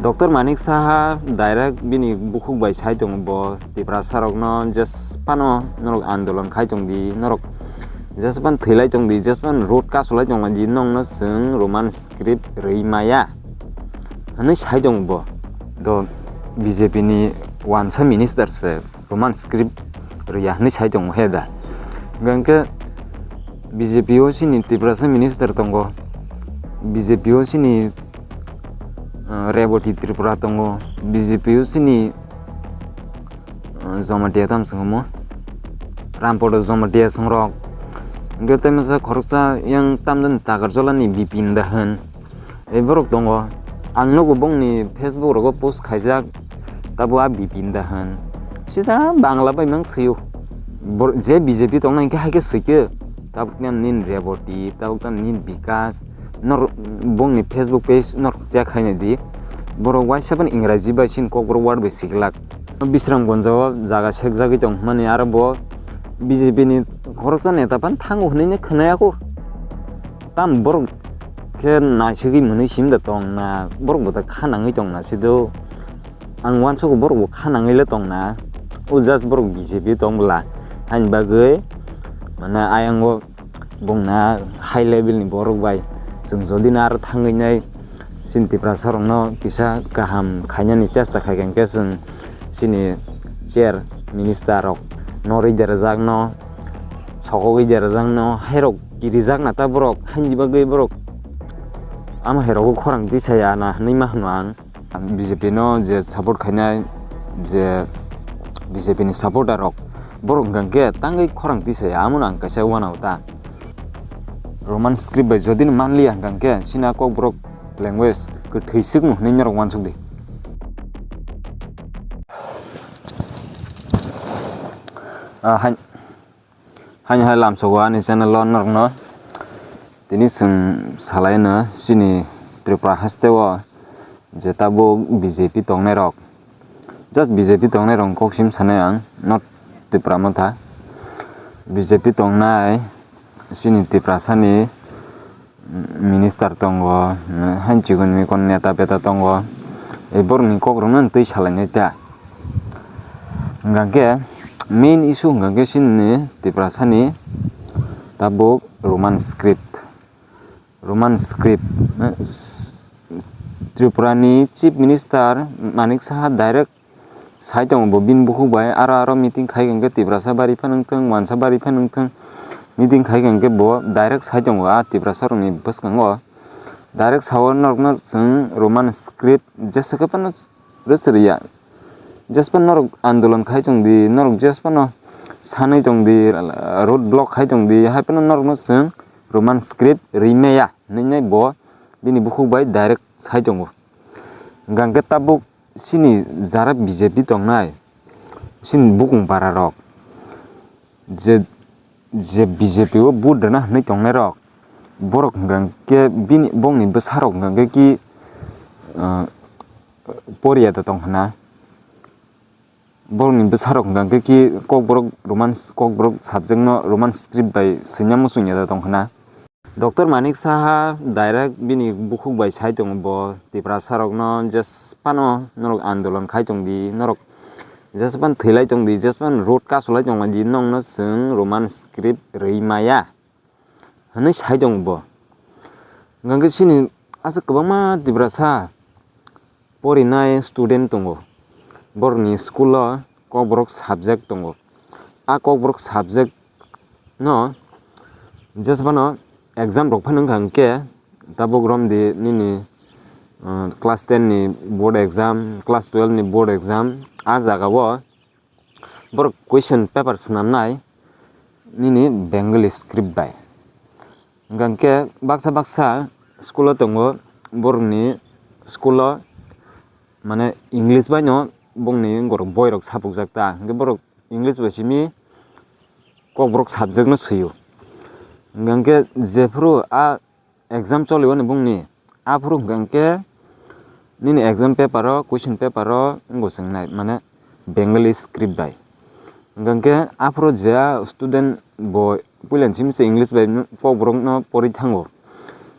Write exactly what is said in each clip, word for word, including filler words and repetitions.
Doctor Manik Saha direct bini bukhuk bai sai tongo, bo Tiprasa rokno jesphano norok andolon khai tong di, norok jesphano thwilai tong di, jesphano road kasolai tong di, nokno chwng Roman script rwi maya hwnwi sai tongo bo. Do B J P ni wansa minister se Roman script rwya hwnwi sai tongo he da. Hwnkhe B J P o chini Tiprasa minister tongo, B J P o chini, uh, Reboti Tripura tongo, B J P o chini, uh, Jamatia tam swngo mo, Rampada Jamatia songrok. Hwnkhe tei masa khoroksa yang tamjani Takarjolani Bipin da hwn. E borok tongo, ang nugo bongni Facebook rogo post khaijak, tabo a Bipin da hwn. Sisa Bangla bai mang swiyo. Bor-, je B J P tongnai hwnkhe haikhe swikhe, tabuk nini Reboti, tabuk nini Bikas, nor-, bongni Facebook page nor check khainai di. Borok waisa phano Ingraji bai chini Kokborok word bai siklak. Bisramganj o jaga sekjagwi tong hwnmani aro bo B J P ni khoroksa neta phano thango hwnwi no khwnaya kho. Tam borok khe naisugwi mwnwi sim da tong na, borok bo da kha nangwi tong na sido. Ang uansukgo borok bo kha nangwi le tong na. O just borok B J P tong bwla. Haini bagwi mane ayang o bongna high level ni borok bai chwng jodi no aro thangwi nai chini Tiprasa rokno kisa kaham khainani chesta khai khe chwng chini chair minister rok no rwi derajak no sokogwi derajak no hairok kirijak na ta borok haini bagwi borok ama hairogo khorang tisaya na hwnwi ma hwno ang. B J P no je support khainai je B J P ni supporter rok borok hwnkha khe tangwi khorang tisaya amo no ang kaisa uanao ta. Roman script bai jodi no manliya hwnkha khe chini Kokborok language kwthwi swkno hwnwi norok uansuk di. Ah, hai. Haino hai lamsogo ani channel o norokno tini chwng salaino chini Tripura haste o je tabuk B J P tongnai rok, just B J P tongnai rok kok sim sanai ang, not Tripura motha. B J P tongnai chini Tiprasa ni minister tongo, hain chikon mikon neta beta tongo, e borokni kokrokno twi salainai ta. Hwnkha khe main issue hwnkha khe chini Tiprasani tabuk Roman script, Roman script, eh, s-, Tripurani Chief Minister Manik Saha direct sai tongo bo bini bukhuk bai, aro aro meeting khai hwnkhe Tiprasa bari phano wngthung, wansa bari phano wngthung, meeting khai hwnkhe bo direct sai tongo a Tiprasa rokni bwskango. Direct sao norokno chwng Roman script jesa khe phano rwchwrwya. Jesphano norok andolon khai tong di, norok jesphano sanwi tong di, road block khai tong di, hai phano norokno chwng Roman script rwi maya hwnwi bo bini bukhuk bai direct sai tongo. Hwnkha khe tabuk chini jara B J P tongnai, chini bukung para rok, je, je B J P o vote rwna hwnwi tongnai rok, borok hwnkha khe bini, bongni bwsa rok hwnkha khe ki, ah, poriya da tong hwna. Borokni bwsa rok hwnkha khe ki Kokborok Roman, Kokborok subject no Roman script bai swina muchungya da tong hwna. Doctor Manik Saha direct bini bukhuk bai sai tongo bo Tiprasa rokno, jesphano norok andolon khai tong di, norok jesphano thwilai tong di, jesphano road kasolai tong di, nokno chwng Roman script rwi maya hwnwi sai tongo bo. Hwnkha khe chini aswk kwbangma Tiprasa porinai student tongo, borokni school o Kokborok subject tongo. A Kokborok subject no jesphano exam rok phano wngkha hwnkhe tabuk romdi nini, uh, class ten ni board exam, class twelve ni board exam, a jaga o borok question paper swnamnai nini Bengali script bai. Hwnkha khe baksa baksa school o tongo, borokni school o mane English bai no bongni borok boi rok sapukjak ta, hwnkhe borok English bai simi Kokborok subject no swio. Hwnkha khe jephuru a exam choli o ni bongni, aphuru hwnkha khe nini exam paper o, question paper o wngbo chwngnai, mane Bengali script bai. Hwnkha khe aphuru je a student bo puila ni simi se English bai Kokborok no pori thango.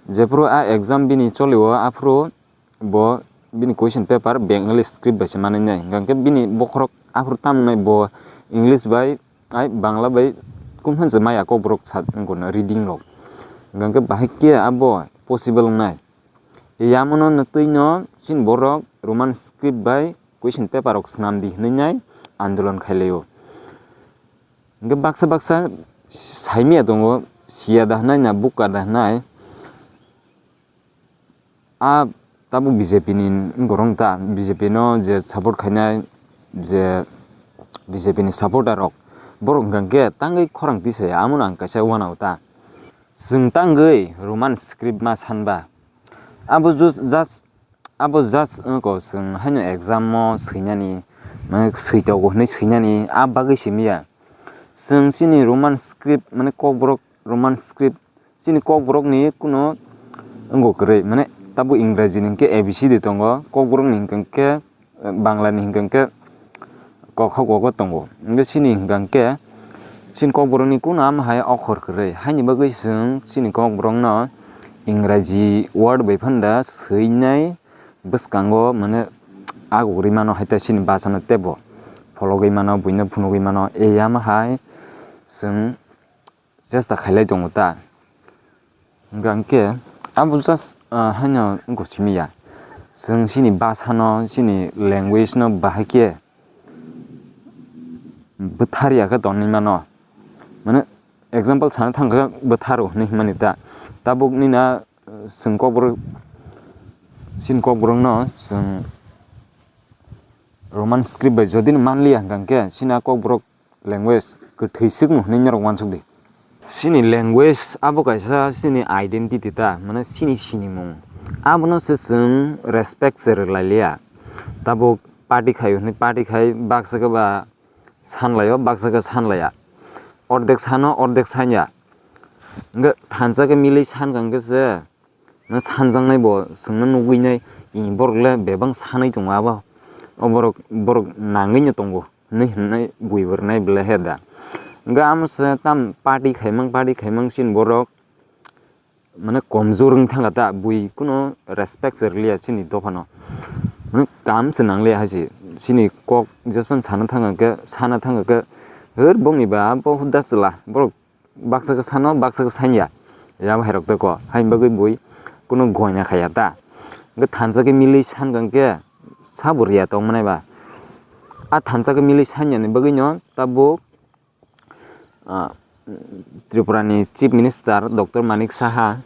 Jephuru a exam bini choli o, aphuru bo bini question paper Bengali script bai se manwi nai. Hingkha khe bini bokhorok aphuru tamo nai bo English bai ai Bangla bai kum phan se maya kokborok sa wngkha na reading rok. Hingkha khe bahai khe abo possible wngnai. Yamono no twi no chini borok Roman script bai question paper rok swnam di hwnwi nai andolon khai laio. Hingkhe baksa baksa saimaya tongo, siya da hwnai na buka da hwnai. A tabuk B J P ni wngkha rong ta, B J P no je support khainai, je B J P ni supporter rok, borok hingkha khe tangwi khorang tisa ya, amo no ang kaisa uanao ta. Chwng tangwi Roman script ma sanba, abo just, just, abo just wngkha chwng haino exam o swinani, mane switogo hwnwi swinani, a bagwi simi ya. Chwng chini Roman script, mane kokborok Roman script, chini kokborok ni kuno wngkha kwrwi, mane tabuk Ingraji ni hwnkhe A B C D tongo, kokborok ni hwnkhe, eh, Bangla ni hwnkhe kok ha kok o tongo. Hwnkhe chini hwnkhe chini kokborok ni kuno ama hai okhor kwrwi, haini bagwi chwng chini kokborok no Ingraji word bai phanda swinai bwskango, mane, agugwi mano, hai ta chini basa no teibo phologwi mano, buino phunugwi mano, eyama hai chwng chesta khailai tongo ta. Hingkha hwnkhe abo just, ah, haino wngkha simi ya. Chwng chini basa no, chini language no bahai khe bwthar ya khe tonwi mano. Mane, example sana thang khe bwtharo hwnwi himani ta. Tabuk nini a, chwng kokborok, chini kokborok no chwng Roman script bai jodi no manliya hwnkha khe, chini a kokborok language kwthwi swkno hwnwi norok uansuk di. Chini language abo kaisa chini identity ta, mane chini sinimung. Abono se chwng respect se rwlai liya. Tabuk party khai hwnwi party khai baksa khe ba san laio, baksa khe san laiya. Ordek sano, ordek sanya. Hwnkhe thansa khe milwi san kha hwnkhe se. No sanjaknai bo chwngno nugwi nai, i borok le bebak sanwi tongo abo. O borok, borok nangwi no tongo hwnwi hwnwi bui bo rwnai belai he da. Hwnkhe amo se tam party khaimang, party khaimang chini borok mane komjor wng thangkha ta, bui kuno respect se rwliya chini dophano. Mane kam se nangliya hai se, chini kok jespan sana thangkha khe, sana thangkha khe, hwr bongni ba bo huda chwla, borok baksa khe sano, baksa khe sanya. Yabo hai rok tei ko, haini bagwi bui kuno goina khaiya ta. Hwnkhe thansa khe milwi sankha hwnkhe sabo riya tongmanai ba. A thansa khe milwi sanyani bagwi no tabuk, ah, Tripura ni Chief Minister Doctor Manik Saha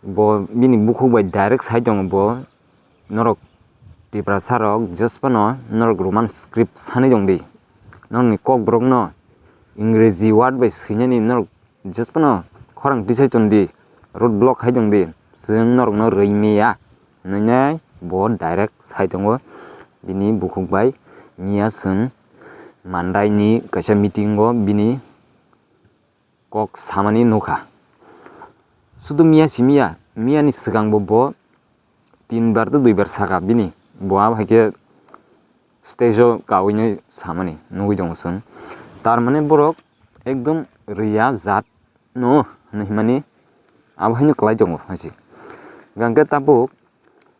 bo bini bukhuk bai direct sai tongo bo. Norok Tiprasa rok just phano norok Roman script sanwi tong di. Norokni kokborok no Ingreji word bai swinani norok just phano khorang tisai tong di, road block khai tong di, chwng norok no rwi maya hwnwi bo direct sai tongo bini bukhuk bai. Miya chwng Mandai ni kaisa meeting o bini kok samani nukha. Sudu miya simiya, miya ni swkang bo bo tin bar to dui bar saka bini. Bo abo hai khe stage o kawino samani nugwi tongo chwng. Tar mane borok ekdom riya jat no hinwi himani abo haino kwlai tongo hai se. Hwnkhe tabuk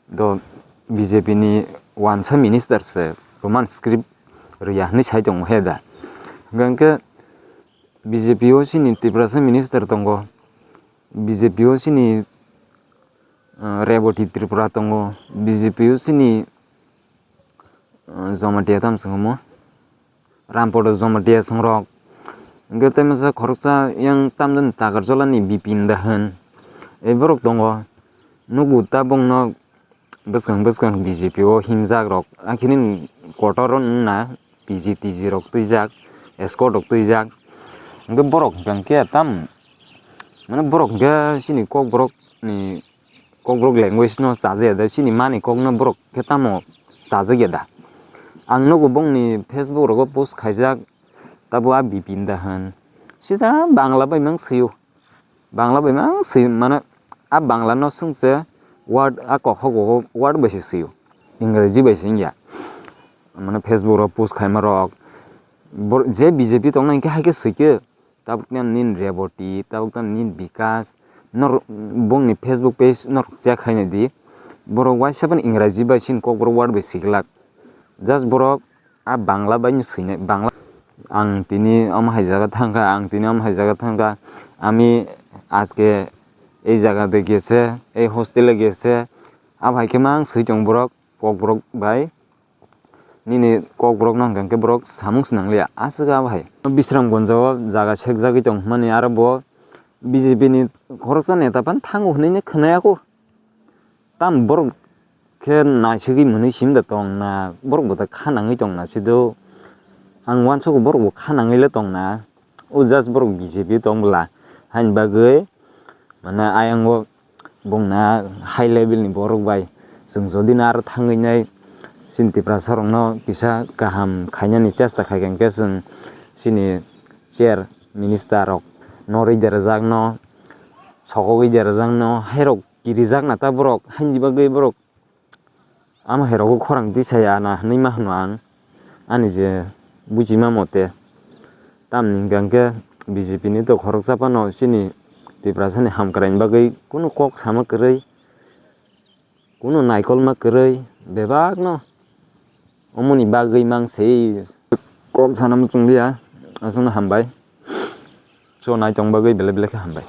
do B J P ni wansa minister se Roman script riya hinwi sai tongo he da. Hwnkhe B J P o chini Tiprasa minister tongo, B J P o chini, ah, Reboti Tripura tongo, B J P o chini, ah, Jamatia tamo se himo, Rampada Jamatia songrok. Hwnkhe tei masa khoroksa yang tamjani Takarjala ni Bipin Dahan. E borok tongo. Nugo tabukno bwskang bwskang B J P o himjak rok, akini kotor wngna P G T G rok twijak, escort rok twijak. Hwnkhe borok hwnkhe tam, mane borok hwnkhe chini kokborok ni, kokborok language no chajakya da, chini mani kok no borok khe tamo chajakya da. Ang nugo bongni Facebook rogo post khaijak, tabo a Bipin Dahan. Sisa Bangla bai mang swio. Bangla bai mang swi mano, a Bangla no swngse word, a kok hok word bai se swio, Ingreji bai se wngya. Mane Facebook rok post khaima rok, bor-, je B J P tongnai hwnkhe hai khe swikhe, tabuk tam nini Reboti, tabuk tam nini Bikas, norok bongni Facebook page norok check khaina di, Borok waisa phano Ingraji bai chini Kokborok word bai swiglak. Just borok a Bangla bai no swinai, Bangla. Ang tini omo hai jaga thangkha, ang tini omo hai jaga thangkha, ami ajke ei jaga de gese, ei hostel e gese, abo hai khe mang swi tong borok, Kokborok bai. Nini Kokborok no hwnkha khe borok samung swnang liya, aswk abo hai. Bisramganj o jaga sekjagwi tong hwnmani, aro bo B J P ni khoroksa neta phano thango hwnwi no khwnaya kho. Tam borok khe naisugwi mwnwi sim da tong na, borok bo da kha nangwi tong na sido. Ang uansukgo borok bo kha nangwi le tong na. O just borok B J P tong bwla. Haini bagwi mane ayang o bung na high level ni borok bai chwng jodi no aro thangwi nai chini Tiprasa rok no kisa kaham khainani chesta khai khe chwng chini chair minister rok no rwi derajak no sokogwi derajak no hai rok kirijak na ta borok, haini bagwi borok ama hai rogo khorang tisaya na hinwi ma hwno ang, ani je bujima mote. Tamni hwnkha khe B J P ni to khoroksa phano chini Tiprasa ni hamkrai ni bagwi kunu kok sama kwrwi, kunu naikolma kwrwi, bebak no omoni bagwi mang sei kok sana muchung liya. Aswkno hambai, so nai tong bagwi belai belai khe hambai.